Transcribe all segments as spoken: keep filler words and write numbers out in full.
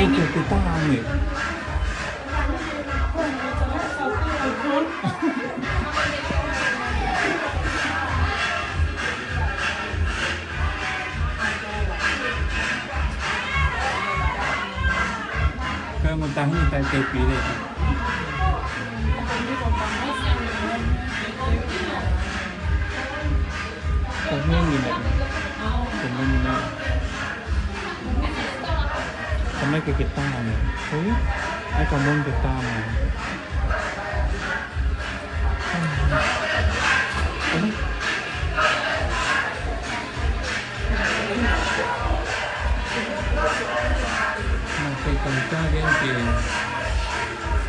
Ko e tā ange. Ka mo tahi ni tai te pile. Ka mo ni na. Ka mo ni na. Ka mai ke ke tā ange. Hoi? ʻAi ka mo ni ke tā ange. Naʻe fai kautā ke ke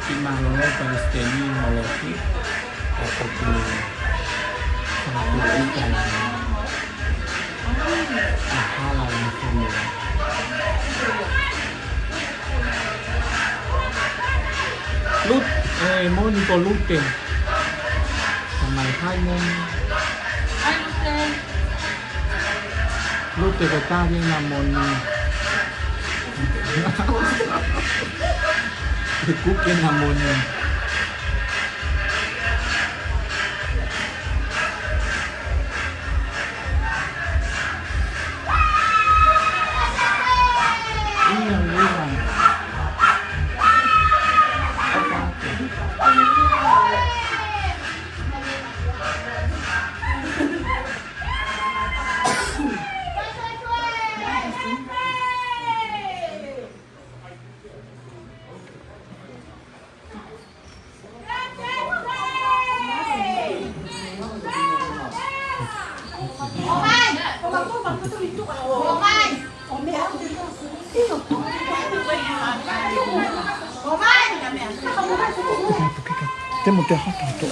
ki mālōlō Palesiteni Moloki. ʻA ko ki ʻa ko ʻi ka ʻi ʻa hala ʻi funu. Lut, ē, mo ni ko Lute. Ka mai hai mo ni. Hai Lute. Lute ko tā ange na mo ni. He kuke na mo ni. Ia, ia. Te mo te hata to.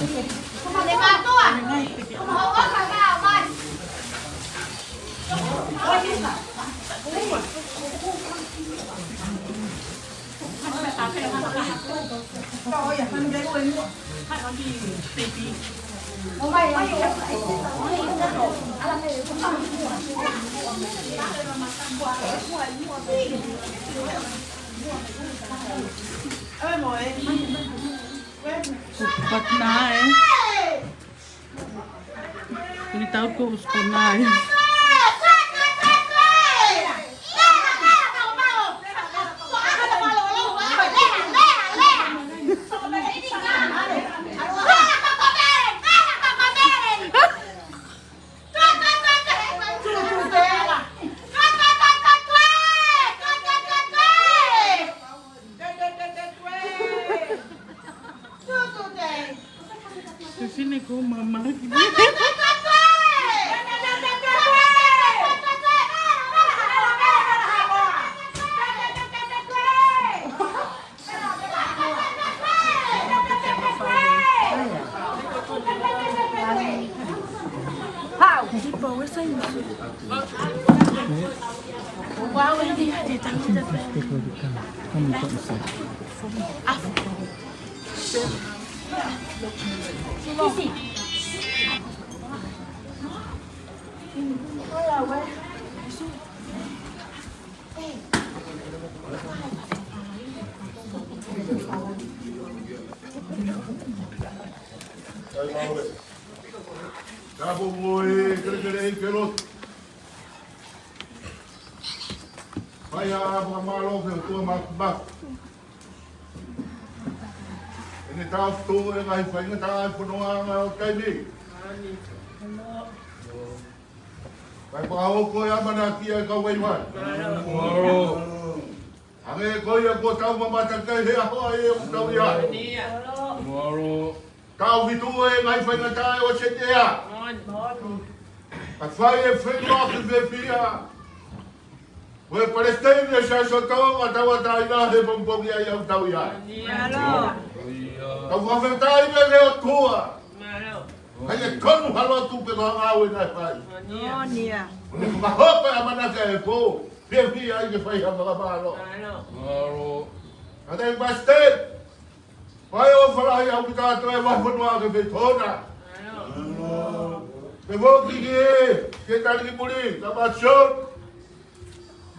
But nai. Ni tau ko usko nai. Te fine ko mama ki. How? People, we're saying this. Wow, we did it. Africa. Ka po mo e kelekele i ke lotu. Fai ʻa e fakamālō ki he ʻOtua Māfimafi. ʻEne taʻofi e ngaahi faingataʻa ʻa e fonua ʻo e taimi ni. Kae fakahoko e ʻamanaki ʻa e kau vaivai. Hangē ko ia kuo tau mamata ki ai he ʻaho ʻa ia ʻoku tau ʻi ai. Taʻofi e ngaahi faingataʻa ʻo e seʻia. Kae fai e feʻiloaki fiefia. Ko e Palesiteni ʻo e Siasi ʻo Tonga, tauʻatāina he pongipongi ʻa ia ʻoku tau ʻi ai. Tau fakafetaʻi ki he ʻOtua. Kae tonu ha lotu pe ko ha ngāue naʻe fai. Ko e fakahoko e ʻamanaki ʻa e pō. Fiefia ai ke fai ha fakamālō. Kāinga Palesiteni. Fai ʻofa lahi ʻaupito atu e vahefonua ke fetona. Ke foki ki he, ke tali ki muli, ka masot.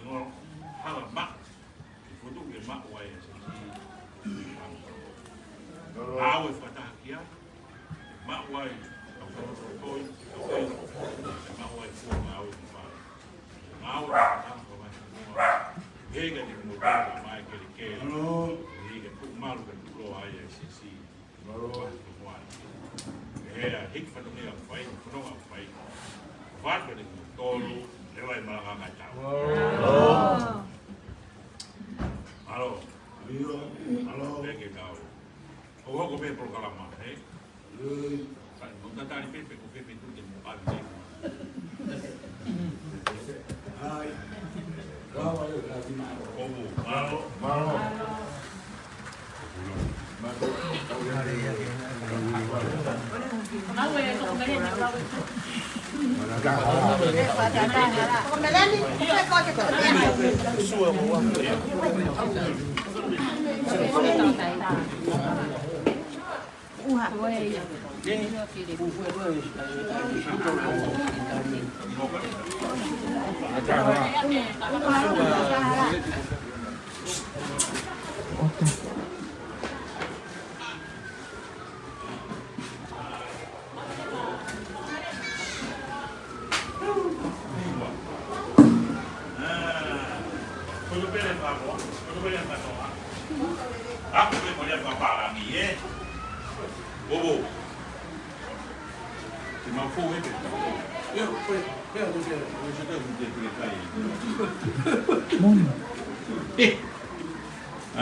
ʻi ngolo, hala maʻu, ʻi futu ke maʻu ai e sesi. Ngāue fakataha ki ai, maʻu ai, ka fotokoi, ka fai, maʻu ai fua ngāue ki fale. Ngāue fakataha ko mai ki mua, he ka ni mo tala mai kelekele, he ka tuʻu malu ka tuʻu loa ai e sesi. Mālō. Hea, hiki fatongia fai, fononga fai. Fatongia tolu, leva i malanga mai tau. Mālō. Mālō. Mālō. Peke tau. ʻO hoko pē polokalama, he? Ui. Fai mo Tatali pepe ko pepe tu te mo avi. Hai. Wao, wao, wao, wao. Mālō. Mālō.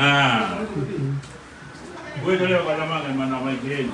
Ah. Ue tole o kalamanga mana mai ke.